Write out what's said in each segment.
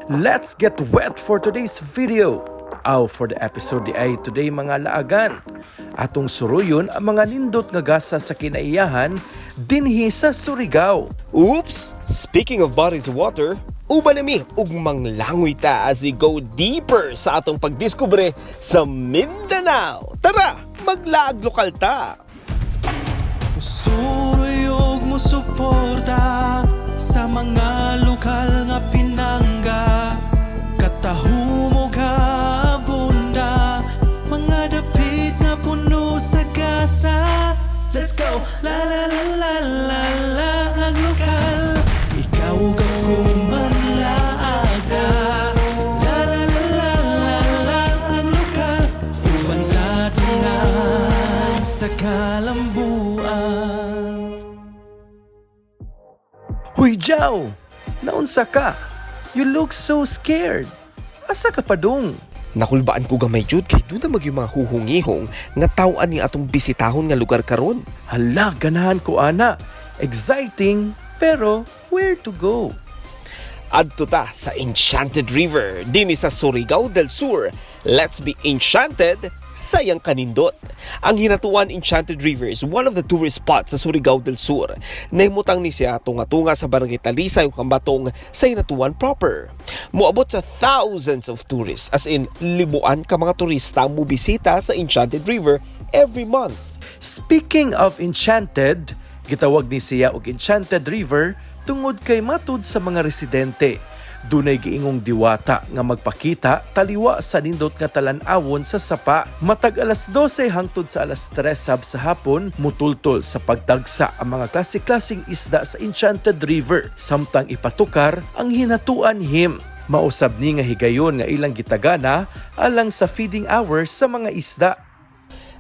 Let's get wet for today's video. Aw, for the episode diay today, mga laagan. Atong suruyon ang mga nindot nga gasa sa kinaiyahan dinhi sa Surigao. Oops! Speaking of bodies of water, uban nami ug manglangoy ta as we go deeper sa atong pagdiskubre sa Mindanao. Tara, maglaag lokal ta! Suruyog mo suporta sa mga lokal nga pinangga. Katahumo ka bunda, mga dapit nga puno sa gasa. Let's go! La la la la la la ang lokal. Ikaw ug ako manlaaga. La la la la la la ang lokal. Uban kadungan sa kalambuan. Huy Jaw! Naunsa ka? You look so scared. Asa ka padung? Nakulbaan ko gamay jud kay duna magyud mga huhungihong nga taw-an ni atong bisitahon nga lugar karon. Hala, ganahan ko ana. Exciting, pero where to go? Adto ta sa Enchanted River dinhi sa Surigao del Sur. Let's be enchanted sa iyang kanindot. Ang Hinatuan Enchanted River is one of the tourist spots sa Surigao del Sur. Nahimutang ni siya tunga-tunga sa Barangay Talisay ug Kambatong sa Hinatuan proper. Moabot sa thousands of tourists, as in libuan ka mga turista ang mobisita sa Enchanted River every month. Speaking of enchanted, gitawag ni siya og Enchanted River tungod kay matud sa mga residente. Dunay giingong diwata nga magpakita taliwa sa nindot nga talan-awon sa sapa. Matag alas 12 hangtod sa alas 3 sab sa hapon, mutultol sa pagdagsa ang mga klase-klaseng isda sa Enchanted River samtang ipatukar ang Hinatuan Hymn. Mausab ni nga higayon nga ilang gitagana alang sa feeding hours sa mga isda.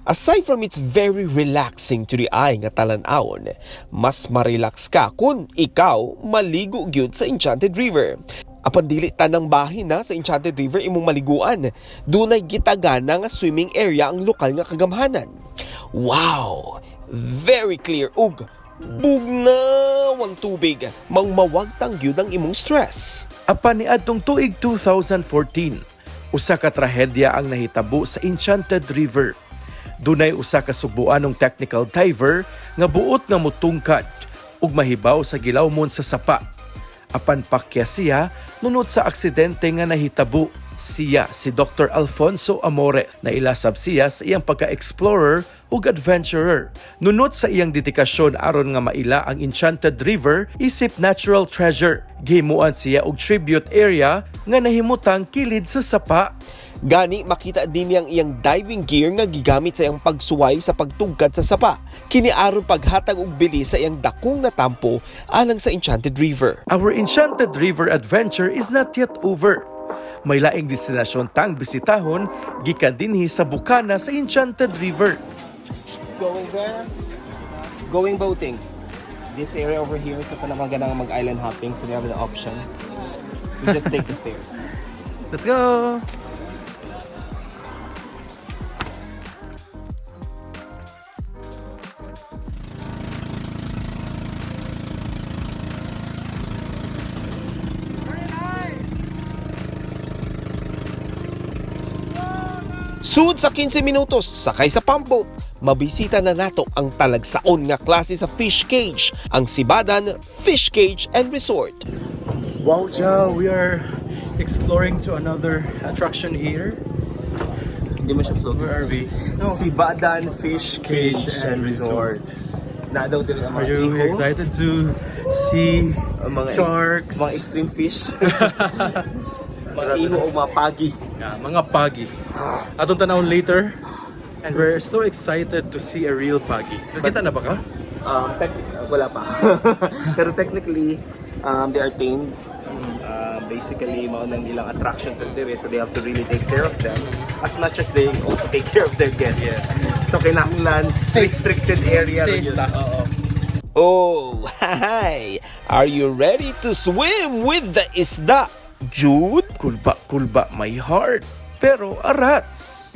Aside from its very relaxing to the eye nga talan-awon, mas ma-relax ka kung ikaw maligo gyud sa Enchanted River. Apan dili tanang bahin na sa Enchanted River imong maliguan. Dunay gitagana nga swimming area ang lokal nga kagamhanan. Wow! Very clear ug bugnaw ang tubig. Mangmawagtang gyud ang imong stress. Apan niadtong tuig 2014, usa ka trahedya ang nahitabo sa Enchanted River. Dunay usa ka sugboanong technical diver nga buot nga mutungkad ug mahibaw sa gilawmon sa sapa. Apan pakya siya nunot sa aksidente nga nahitabo. Siya si Dr. Alfonso Amore na ilasab siya sa iyang pagka-explorer ug adventurer. Nunot sa iyang dedikasyon aron nga maila ang Enchanted River isip natural treasure. Gihimuan siya og tribute area nga nahimutang kilid sa sapa. Gani makita din niyang iyang diving gear nga gigamit sa iyang pagsuway sa pagtugkad sa sapa. Kini aron paghatag og bilis sa iyang dakong natampo alang sa Enchanted River. Our Enchanted River adventure is not yet over. May laing destinasyon tang bisitahon gikan dinhi sa bukana sa Enchanted River. Going there, going boating. This area over here, so kung naman ganang mag-island hopping, so they have the option. You just take the stairs. Let's go! Sud sa 15 minutos, sakay sa pumpboat, mabisita na nato ang talagsaon nga klase sa fish cage, ang Sibadan Fish Cage and Resort. Wow, Joe, we are exploring to another attraction here. Hindi mo siya float. Where are we? Sibadan Fish Cage and Resort. Na daw din ang mga Are you iho, excited to see ang mga sharks? mga extreme fish, mga iho o mga pagi. Yeah, mga pagi. Atong tanawon later. And we're so excited to see a real pagi. Nakita na ba ka? Wala pa. Pero technically, they are tamed. Basically, mao nang ilang attractions sa dire, so they have to really take care of them as much as they also take care of their guests. Yes. So kinahanglan restricted area Safe rin yun. ta. Oo. Oh, hi! Are you ready to swim with the isda? Jude? Kulba, kulba my heart. Pero arats.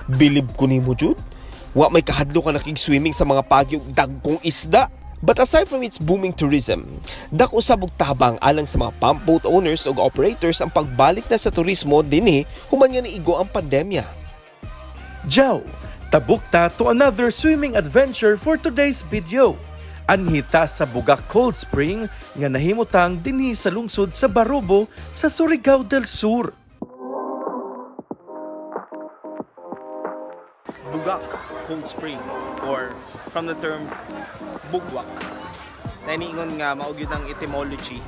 Bilib ko nimo, Jude. Wa may kahadlo ka nakig-swimming sa mga pagi ug dagkong isda. But aside from its booming tourism, dako usab og tabang alang sa mga pump boat owners ug operators ang pagbalik na sa turismo dinhi human nga niigo ang pandemya. Jow, tabok ta to another swimming adventure for today's video. Anhi ta sa Bugak Cold Spring nga nahimutang dinhi sa lungsod sa Barobo sa Surigao del Sur. Bugak Cold Spring or from the term bugwak. Na iniingon nga mao gyud ang etymology.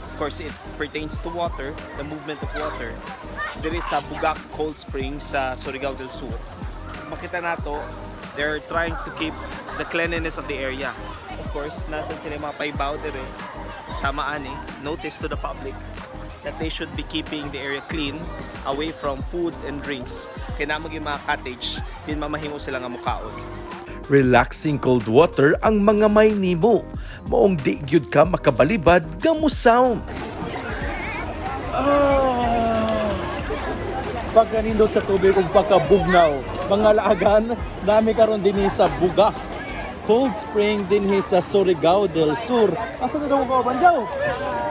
Of course, it pertains to water, the movement of water. Diri sa Bugak Cold Spring sa Surigao del Sur. Makita nato, they're trying to keep the cleanliness of the area. Of course, nasan sila yung mga paybaw dire. Sama ani, notice to the public that they should be keeping the area clean away from food and drinks. Kaya na yung mga cottage, din mamahimo sila nga mukaon. Relaxing cold water ang mga may nimo. Maong di gyud ka makabalibad nga musaom. Ah. Pagkanindot sa tubig ug pagkabugnaw. Mga laagan, nami karon dinhi sa Bugak Cold Spring dinhi sa Surigao del Sur. Asa na daw ka, Banjaw?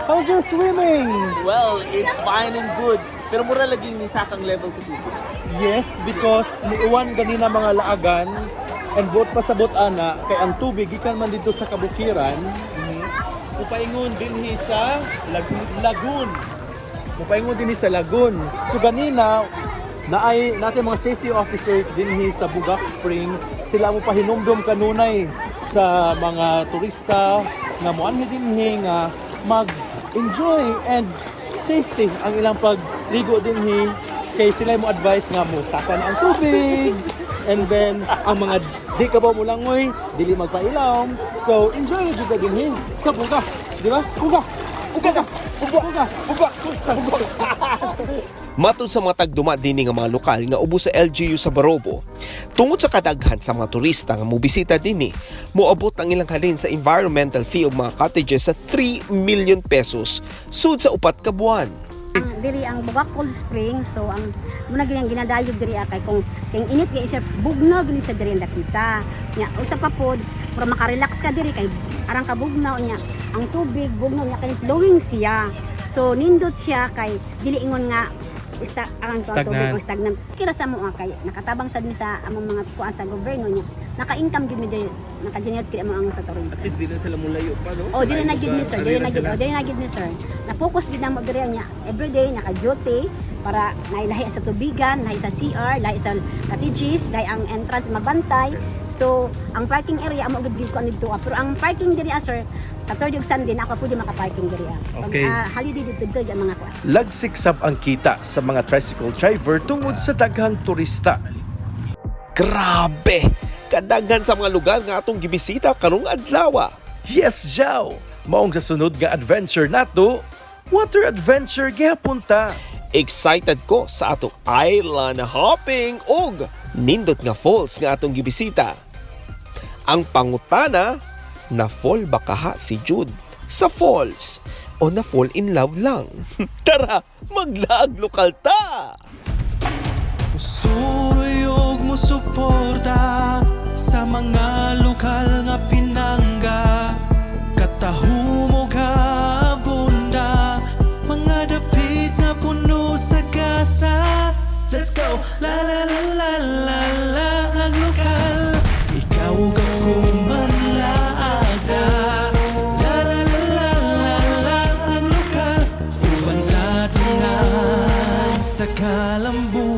How's your swimming? Well, it's fine and good. Pero mura laging ni sakang level sa tubig. Yes, because niuwan ganina, mga laagan, and buot pasabot ana kay ang tubig gikan man dito sa kabukiran. Mupaingon dinhi sa lagoon. Mupaingon dinhi sa lagoon. So ganina naay natin mga safety officers dinhi sa Bugak Spring, sila mo pahinumdom kanunay sa mga turista nga moanhi dinhi nga mag-enjoy and safety ang ilang pagligo dinhi kay sila mo advice nga mo saka na ang tubig and then ang mga di ka ba mulangoy, dili magpailawom. So enjoy na jud ta dinhi sa Bugak, di ba? Bugak, Bugak, Bugak, Bugak, Bugak. Matod sa mga tagduma dinhi nga mga lokal nga ubos sa LGU sa Barobo, tungod sa kadaghan sa mga turista nga mobisita dinhi, moabot ang ilang halin sa environmental fee og mga cottages sa 3 million pesos sud sa 4 ka buwan. Ang diri ang Bugak Cold Spring, so ang muna gyud ang ginadayog diri kay kung kay init kay siya, bugnaw gini sa diri ang dakita nya. Usa pa pod, para makarelax ka diri kay arang kabugnaw nya ang tubig, bugnaw nya kay flowing siya, so nindot siya kay dili ingon nga ista ang tubig o stagnant. Kira sa mo kay nakatabang sad mi sa among mga kuan sa gobyerno nya, naka-income gyud mi diri, naka-generate gyud amo ang sa tourism. At least di na sila mulayo pa, no? Oh, dili na gyud mi, sir, dili na gyud, oh, dili na gyud mi, sir. Na-focus gyud namo diri nya. Everyday naka-duty para nailahi sa tubigan, lahi sa CR, lahi sa cottages, lahi ang entrance mabantay. So, ang parking area amo gyud gyud ko didto. Pero ang parking diri sir, sa third ug Sunday na ako pwede maka-parking diri. Pag holiday dito dito ang mga kuan. Lagsiksab ang kita sa mga tricycle driver tungod sa daghang turista. Grabe! Kadaghan sa mga lugar nga atong gibisita karong adlaw. Yes, Jow! Maong sa sunod nga adventure nato, water adventure gihapon ta. Excited ko sa atong island hopping ug nindot nga falls nga atong gibisita. Ang pangutana, na fall ba kaha si Jude sa falls o na fall in love lang? Tara, maglaag lokal ta! Musuruyog mo suporta sa mga lokal nga pinangga. Katahumog bunda, mga dapit nga puno sa gasa. Let's go! La la la la la la ang lokal. Ikaw ug ako manlaaga. La la la la la la ang lokal. Uban ta dungan sa kalambuan.